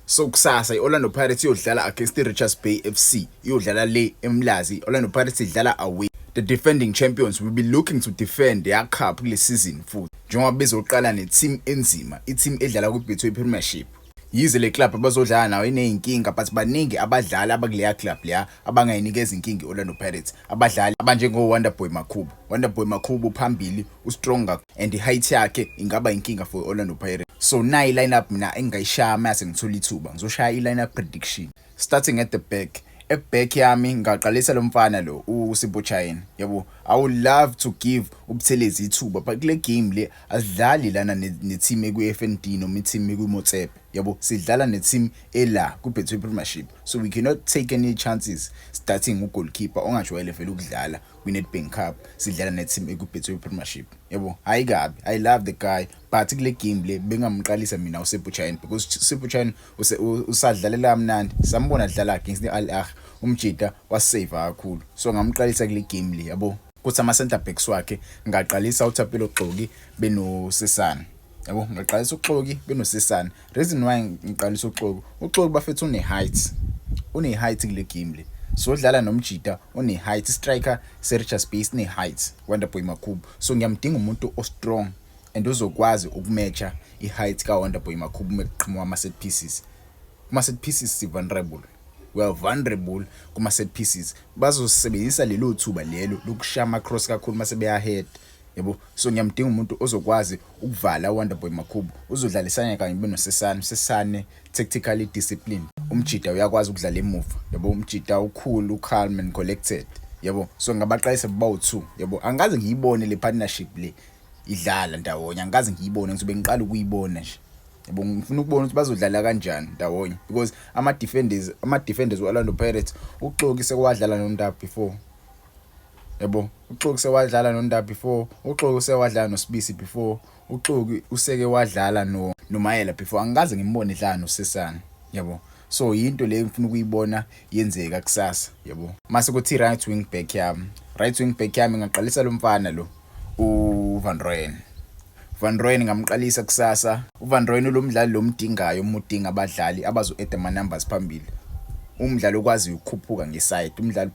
So kusasa i-Orlando Pirates iyodlala against i-Richards Bay FC, iyodlala le eMlazi. I-Orlando Pirates idlala away. The defending champions will be looking to defend their cup kule season futhi, njengoba bezoqala ne-team enzima, i-team edlala kwi-Betway Premiership. Yize le club abazodlala nayo iney'nkinga, but baningi abadlali abakuleya club leya abangayinikeza inkinga i-Orlando Pirates, abadlali abanjengo-Wonderboy Makhubu. Wonderboy Makhubu phambili u-strong and i-height yakhe ingaba inkinga for i-Orlando Pirates. So nayi i-lineup mina engingayishaya mase ngithola ithuba, ngizoshaya i-lineup prediction. Starting at the back, e-back yami ngaqalisa lo mfana lo, uSipho Chaine, yabo. I would love to give uButhelezi ithuba, but kule game le asidlali lana ne-team eku-FND noma i-team eku-Motsepe, yabo. Sidlala ne-team ela ku-Betway Premiership, so we cannot take any chances starting u-goalkeeper ongajwayele vele ukudlala kwi-Nedbank Cup, sidlala ne-team eku-Betway Premiership, yabo. Hayi kabi, I love the guy, but kule game le bengamqalisa mina uSipho Chaine, because Sipho Chaine usadlalela kamnandi. Sambona dlala against i-Al Ahly, umjida wasave kakhulu, so ngamqalisa kule game le, yabo. Kuthi ama center backs wakhe ngaqalisa uThapelo Xoki benoSesane, yabo. Ngaqalisa uXoki benoSesane. Reason why ngiqalisa uXoki, uXoki bafethu une height, une height kule game le. So dlala nomjida one height, striker se-Richards Bay sine height, Wonderboy Makhubu, so ngiyamdinga umuntu o strong and uzokwazi ukumatcha i-height ka Wonderboy Makhubu uma kuqhamuka ama set pieces. Kuma set pieces si vulnerable, we are vulnerable kuma set pieces. Bazosebenzisa lelo thuba lelo lokushaya ama cross kakhulu mase beya head, yabo. So ngiyamdinga umuntu ozokwazi ukuvala uWonderboy Makhubu, uzodlalisana kanye benoSesane. Sesane tactically disciplined, umjida uyakwazi ukudlala emuva, yabo. Umjida ukhulu, calm and collected, yabo. So ngabaqalisa bawu2, yabo. Angikaze ngiyibone le partnership le idlala ndawonye, angikaze ngiyibone, ngizobe ngiqala ukuyibona nje, yabo. Ngifuna ukubona ukuthi bazodlala kanjani ndawonye, because ama defenders we-Orlando Pirates, uXoki sekwadlala noNdaba before, yabo. UXoki sewadlala noNdaba before, uXoki sewadlala noSibisi before, uXoki useke wadlala no noMayela before. Angikaze ngimbone edlala noSesane, yabo. So yinto le ngifuna ukuyibona yenzeka kusasa, yabo. Mase kuthi right wing back yami, right wing back yami ngaqalisa lo mfana lo, uVan Rooyen. Van Rooyen ngamqalisa kusasa. uVan Rooyen lo mdlali lo mdingayo uma udinga abadlali abazo-add ama numbers phambili, umdlali okwaziyo ukukhuphuka ngeside, umdlali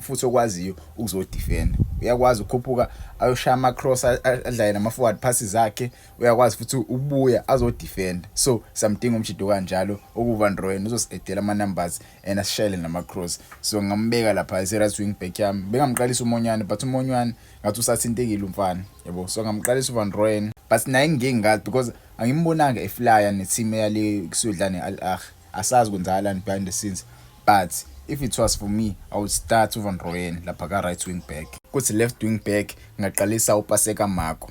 futhi okwaziyo ukuzodefend. Uyakwazi ukukhuphuka ayoshaya ama cross, adlale nama forward passes akhe, uyakwazi futhi ukubuya azodefend. So samdinga umjida kanjalo okuVan Rooyen, uzosi-addela ama numbers and asishayele nama cross. So ngambeka lapha ese right wing back yami. Bengamqalisa uMonyane, but uMonyane ngathi usathintekile umfana, yabo. So ngamqalisa uVan Rooyen, but naye ngeke ngazi because angimbonanga eflyer ne-team yale kusiyodlala ne-Al Ahly. Asazi kwenzakalani behind the scenes, but if it was for me, I would start uVan Rooyen lapha ka right wing back. Kuthi left wing back ngaqalisa uPaseka Mako.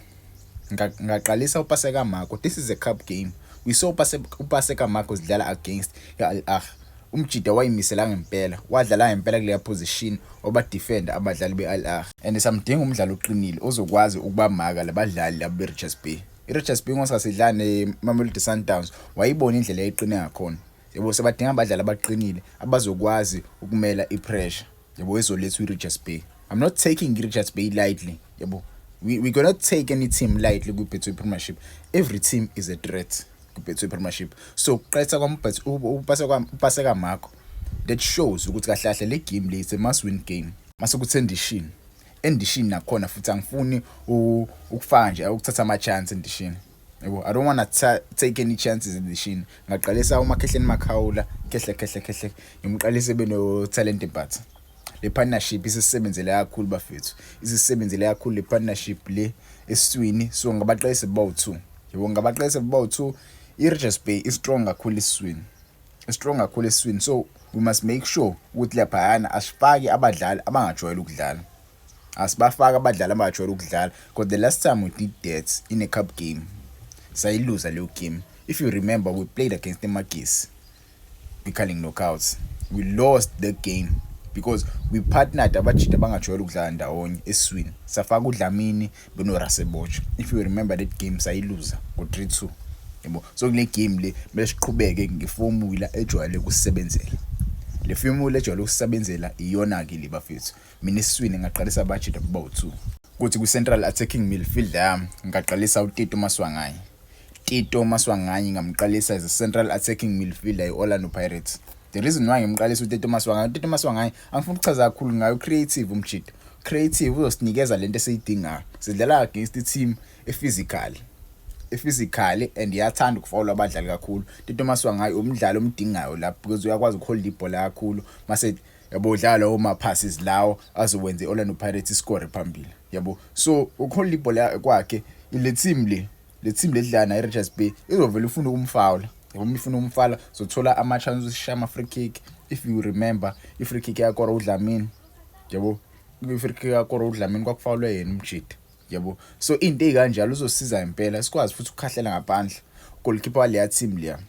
Ngaqalisa uPaseka Mako. This is a cup game. We saw uPaseka Mako sidlala against i-Al Ahly, umjida wayimisela ngempela, wadlala ngempela kuleya position, waba defender abadlali be-Al Ahly, and samdinga umdlalo oqinile ozokwazi ukubamaka labadlali labo be-Richards Bay. I-Richards Bay ngosasidlala ne-Mamelodi Sundowns, wayibona indlela eqine ngakhona, yabo. Sebadinga abadlali abaqinile abazokwazi ukumela i-pressure, yabo, ezolethwa i-Richards Bay. I'm not taking i-Richards Bay lightly, yabo. We gonna take any team lightly kwi-Betway Premiership. Every team is a threat kwi-Betway Premiership. So ukuqalisa kwami uPaseka Mako, that shows ukuthi kahle kahle le game le is a must win game. Mase kuthi endishini, endishini nakhona futhi angifuni ukufaka nje ukuthatha ama chance endishini, yabo. I don't want to take any chances endishini. Ngaqalisa uMakhehleni Makhaula, kehle kehle kehle, ngimqalise beno Talent Mbatha. Le partnership isisebenzele kakhulu bafethu, isisebenzele kakhulu le partnership le esiswini. So ngabaqalisa bawu2, yabo, ngabaqalisa bawu2. I-Richards Bay is strong kakhulu esiswini, strong kakhulu esiswini, so we must make sure ukuthi laphayana asifaki abadlali abangajwayele ukudlala, asibafaki abadlali abangajwayele ukudlala, because the last time we did that in a cup game, sayiluza leyo game. If you remember, we played against eMagesi kwi-Carling Knockouts. We lost the game because we partnered abajida abangajwayele ukudlala ndawonye esiswini, safaka uDlamini benoRasebotho. If you remember that game, sayiluza ngo-3-2, yabo. So kule game le kumele siqhubeke ngeformula ejwayele ukusebenzela. Le formula ejwayele ukusebenzela iyona-ke le bafethu. Mina esiswini ngaqalisa abajida bawu-2. Kuthi kwi-central attacking midfield yami ngaqalisa uTito Maswanganyi. Tito Maswanganyi ngamqalisa as a central attacking midfielder e-Orlando Pirates. The reason why ngimqalisa uTito Maswanganyi, uTito Maswanganyi angifuni ukuchaza kakhulu ngayo, creative umjito. Creative, uzosinikeza lento esiyidingayo. Sidlala against i-team e-physical. E-physical and iyathanda ukufawula abadlali kakhulu. Tito Maswanganyi umdlalo omdingayo lapho because uyakwazi ukuholda ibhola kakhulu. Mase yabo udlala lawo ma passes lawo azokwenza i-Orlando Pirates iscore phambili. Yabo. So ukuholda ibhola kwakhe, le team ledlala nayo i-Richards Bay izovela ufuna ukumfawula. Yabo, uma ifuna ukumfawula zothola ama-chance ukushaya ama-free kick. If you remember i-free kick yakora uDlamini. Yabo, i-free kick yakora uDlamini kwakufawulwe yena umjida. Yabo, so into ezikanjalo uzosiza impela, sikwazi futhi ukukhahlela ngaphandle. Goalkeeper waleya team leya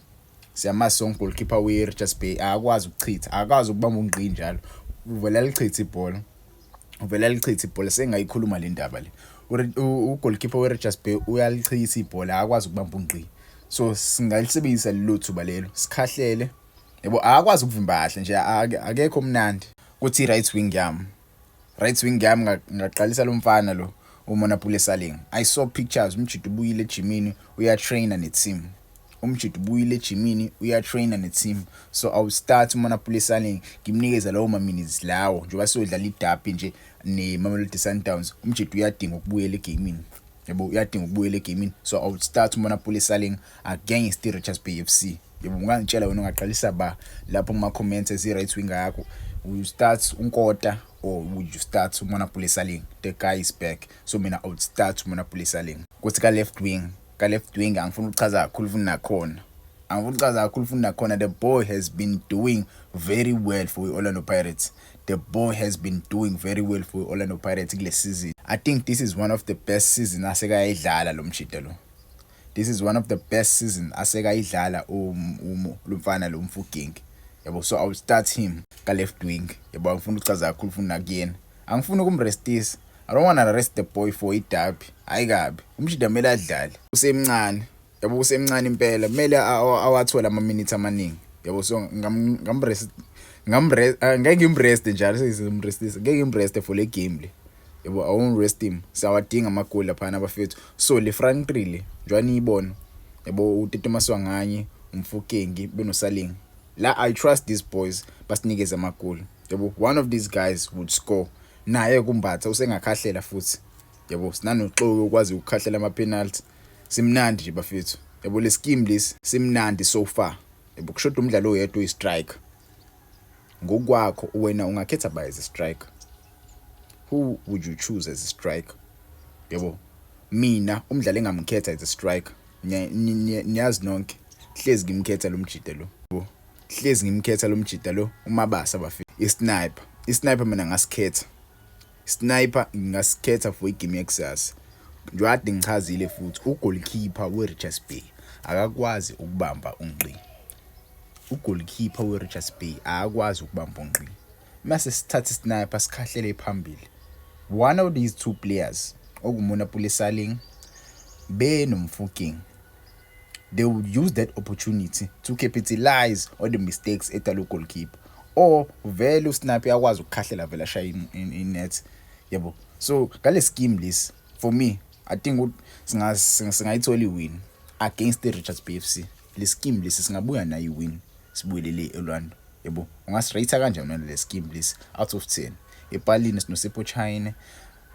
siyamazi sonke, goalkeeper we-Richards Bay akakwazi ukuchitha, akakwazi ukubamba ungqi njalo, uvela lichithe ibhola, uvela lichithe ibhola. Sengayikhuluma le ndaba le, ugoalkeeper we-Richards Bay uyalichitha ibhola, akakwazi ukubamba ungqi, so singalisebenzisa lelo thuba lelo sikhahlele. Yabo, akakwazi ukuvimba kahle nje, akekho mnandi. Kuthi right wing yami ngaqalisa lo mfana lo uMonnapule Saleng. I saw pictures, umjida ubuyile ejimini, uyatraina ne-team. Umjida ubuyile ejimini, uyatraina ne-team, so I will start uMonnapule Saleng, ngimnikeza lawo ma-minutes lawo njengoba siyodlala iderby nje ne-Mamelodi Sundowns. Umjida uyadinga ukubuyela egamini, yabo, uyadinga ukubuyela egamini, so I will start uMonnapule Saleng against i-Richards Bay FC. Yebo, ungangitshela wena ungaqalisa ba lapho kuma-comments as i-right winger yakho? Will you start uNkota or would you start uMonnapule Saleng? The guy is back, so mina I would start uMonnapule Saleng. Kuthi ka left wing angifuni ukuchaza kakhulu futhi nakhona, angifuni ukuchaza kakhulu futhi nakhona. The boy has been doing very well for i-Orlando Pirates. The boy has been doing very well for i-Orlando Pirates kule season. I think this is one of the best season asekayidlala lo mjida lo. This is one of the best season asekayidlala lo mfana lo Mofokeng, yabo. So I will start him ka left wing. Yabo, angifuni ukuchaza kakhulu futhi nakuyena, angifuni ukumrestisa. I don't want to rest the boy for iderby. Hayi kabi, umjida kumele adlale, usemncane, yabo, usemncane impela, kumele awathole ama minutes amaningi, yabo. So ngamrest ngamrest ngeke ngimrest njalo, sengizimrestisa, ngeke ngimrest for le game le, yabo. I won't rest him, siyawadinga amagoli laphana abafethu. So le front three le njengoba niyibona, yabo, uTito Maswanganyi, uMofokeng benoSaleng la, I trust these boys basinikeze amagoli, yabo. One of these guys would score. Naye kumbatha usengakhahlela futhi, yabo, sinanoXoki ukwazi ukukhahlela ama penalty. Simnandi nje bafethu, yabo, le scheme lesi simnandi so far, yabo. Kushoda umdlalo oyedwa oyi-striker. Ngokwakho wena ungakhetha ba as a striker? Who would you choose as a striker? Yabo, mina umdlali engamkhetha as a striker, niyazi nonke, hlezi ngimkhetha lo mjida lo, hlezi ngimkhetha lo mjida lo uMabasa bafethu. I-sniper, i-sniper mina ngasikhetha, sniper ngingasikhetha for igame yakusasa. Njengoba ngichazile futhi, ugoalkeeper we-Richards Bay akakwazi ukubamba ungqi. Ugoalkeeper we-Richards Bay akakwazi ukubamba ungqi. Mase sithatha isniper sikhahlele phambili, one of these two players okuMonnapule Saleng benoMofokeng, they would use that opportunity to capitalize on the mistakes edala goalkeeper, or vele usniper uyakwazi ukukhahlela vele ashaye in-net, yabo. So ngale scheme lesi, for me I think singayithola i-win against the Richards Bay FC. Le scheme lesi singabuya nayo i-win, sibuyelele eOrlando, yabo. Ungasirate kanjani wena le scheme lesi out of 10? Epalini sinoSipho Chaine,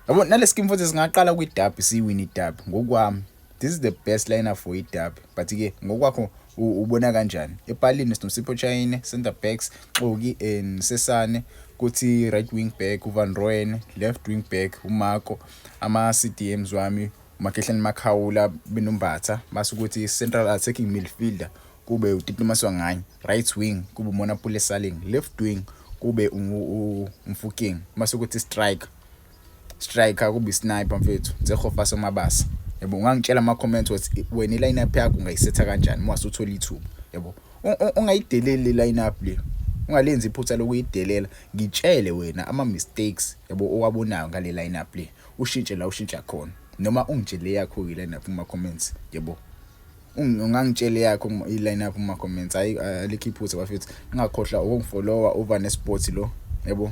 yabo. Nale scheme futhi singaqala kwi-derby, siyiwin i-derby. Ngokwami this is the best lineup for i-derby, but ke ngokwakho ubona kanjani? Epalini sinoSipho Chaine, center backs Xoki and Sesane, kuthi right wing back uVan Rooyen, left wing back uMarco, ama CDMs wami uMakhehleni Makhaula benoMbatha, mase ukuthi central attacking midfielder kube uTito Maswanganyi, right wing kube uMonnapule Saleng, left wing kube uMofokeng, mase ukuthi striker kube isniper mfethu Tshegofatso Mabasa, yabo. Ungangitshela ama comments ukuthi wena i-lineup yakho ungayisetha kanjani uma usuthola ithuba, yabo. Ungayideleli le lineup le, ungalenzi iphutha lokuyidelela. Ngitshele wena ama mistakes, yabo, owabonayo ngale lineup le, ushintshe la ushintsha khona, noma ungitshele yakho i-lineup kuma comments, yabo. Ungangitshela yakho i-lineup kuma comments. Hayi, alikho iphutha bafethu. Ungakhohlwa ukungifollowa over nesports lo, yabo.